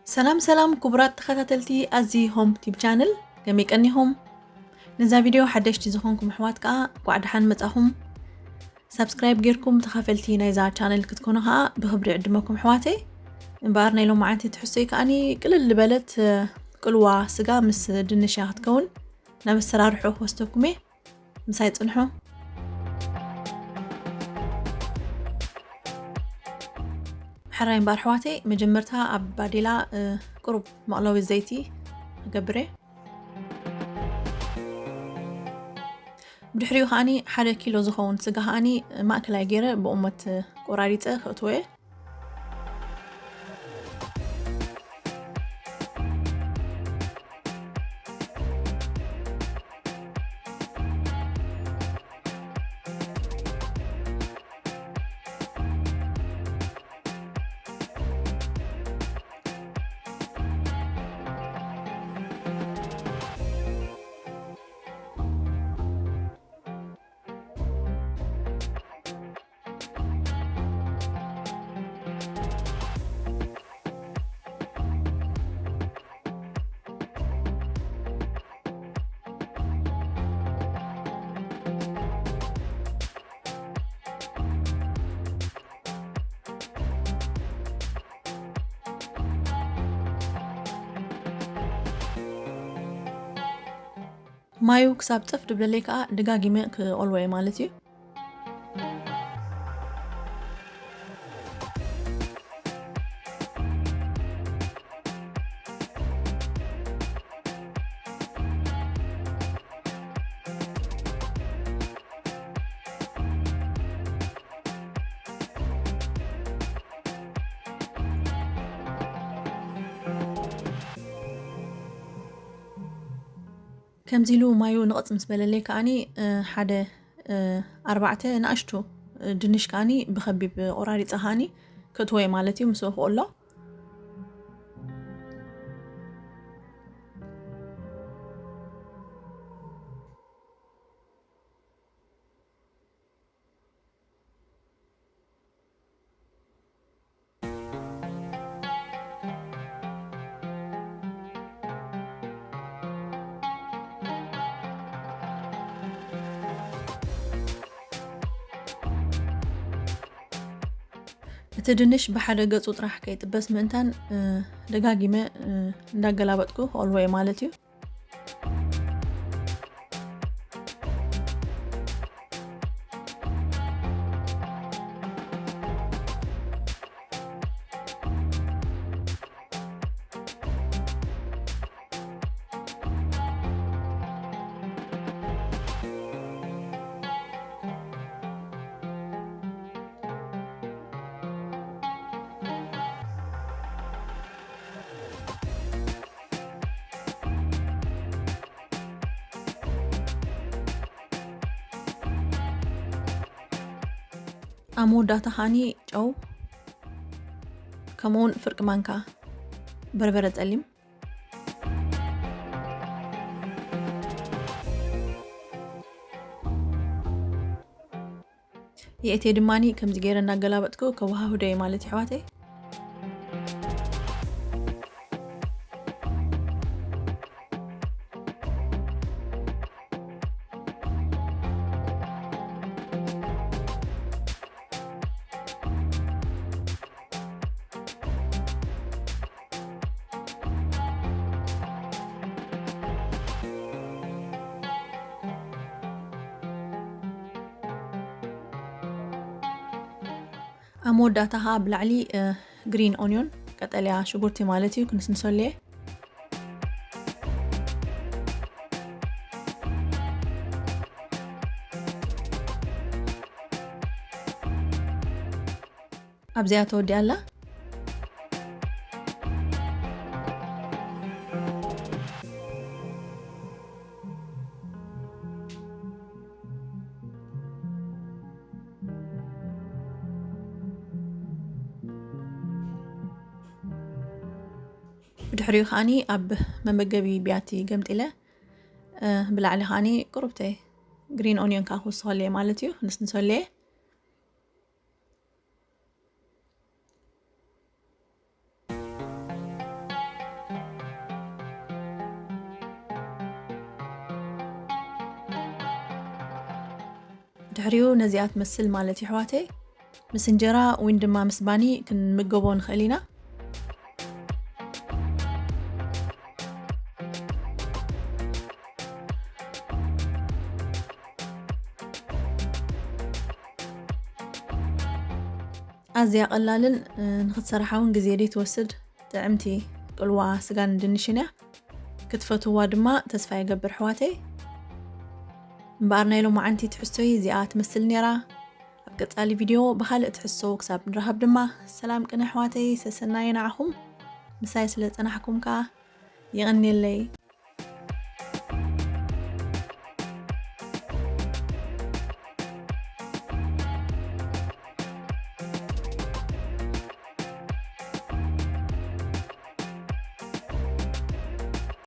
ሰላም ሰላም ክቡራት ተኸታተልቲ ኣዚ ሆም ቲብ ቻነል፣ ከመይ ቀኒኹም? ነዛ ቪድዮ ሓደሽቲ ዝኾንኩም ኣሕዋት ከኣ እንኳዕ ደሓን መጻኹም። ሳብስክራይብ ጌርኩም ተኻፈልቲ ናይዛ ቻነል ክትኮኑ ከኣ ብኽብሪ ዕድመኩም ኣሕዋተይ። እምበኣር ናይ ሎማዓንቲ ትሕዝቶይ ከኣኒ ቅልል ዝበለት ቅልዋ ስጋ ምስ ድንሽ እያ ክትከውን። ናብ ኣሰራርሑ ክወስደኩም እየ። ምሳይ ጽንሑ። ሕራይ እምበኣር ኣሕዋተይ፣ መጀመርታ ኣብ ባዴላ ቁሩብ መቕለዊ ዘይቲ ክገብር እየ። ብድሕሪኡ ከኣኒ ሓደ ኪሎ ዝኸውን ስጋ ከኣኒ ማእከላይ ገይረ ብእመት ቆራሪጸ ከእትዎ እየ። ማዩ ክሳብ ጸፍ ድብለለይ ከኣ ደጋጊመ ክቐልዎ እየ ማለት እዩ። ከምዚ ኢሉ ማዩ ንቕጽ ምስ በለለይ ከኣኒ ሓደ ኣርባዕተ ንኣሽቱ ድንሽ ከኣኒ ብኸቢብ ቆራሪጸ ከኣኒ ክእትዎ እየ ማለት እዩ። ምስኡ ክቕሎ እቲ ድንሽ ብሓደ ገጹ ጥራሕ ከይጥበስ ምእንታን ደጋጊመ እንዳገላበጥኩ ክቐልዎ እየ ማለት እዩ። ኣብ መወዳእታ ከዓኒ ጨው፣ ከምኡውን ፍርቂ ማንካ በርበረ ጸሊም። የእትየ ድማኒ ከምዚ ገይረ እናገላበጥኩ ከወሃህዶ እየ ማለት ኣሕዋተይ። ኣብ መወዳእታ ከዓ ብላዕሊ ግሪን ኦኒዮን፣ ቀጠልያ ሽጉርቲ ማለት እዩ፣ ክንስንሰሉ እየ። ኣብዚኣ ተወዲኣ ኣላ። ብድሕሪኡ ከዓኒ ኣብ መመገቢ ቢያቲ ገምጢለ፣ እ፣ ብላዕሊ ከዓኒ ቁሩብተይ ግሪን ኦኒዮን ከዓ ክውስኸሉ እየ ማለት እዩ። ንስንሰሉ እየ። ድሕሪኡ ነዚኣ ትመስል ማለት እዩ ኣሕዋተይ። ምስ እንጀራ ወይ ድማ ምስ ባኒ ክንምገቦ ንኽእል ኢና። ኣዝያ ቀላልን ንክትሰራሓ እውን ግዜ ዘይትወስድ ጥዕምቲ ቅልዋ ስጋን ድንሽን እያ። ክትፈትዋ ድማ ተስፋ ይገብር ኣሕዋተይ። እምበኣር ናይ ሎማዓንቲ ትሕዝቶይ እዚኣ ትመስል ነይራ። ኣብ ቀጻሊ ቪድዮ ብኻልእ ትሕዝቶ ክሳብ ንራኸብ ድማ ሰላም ቅነ ኣሕዋተይ፣ ሰሰናየ ንዓኹም። ምሳይ ስለ ጸናሕኩም ከኣ የቐንየለይ።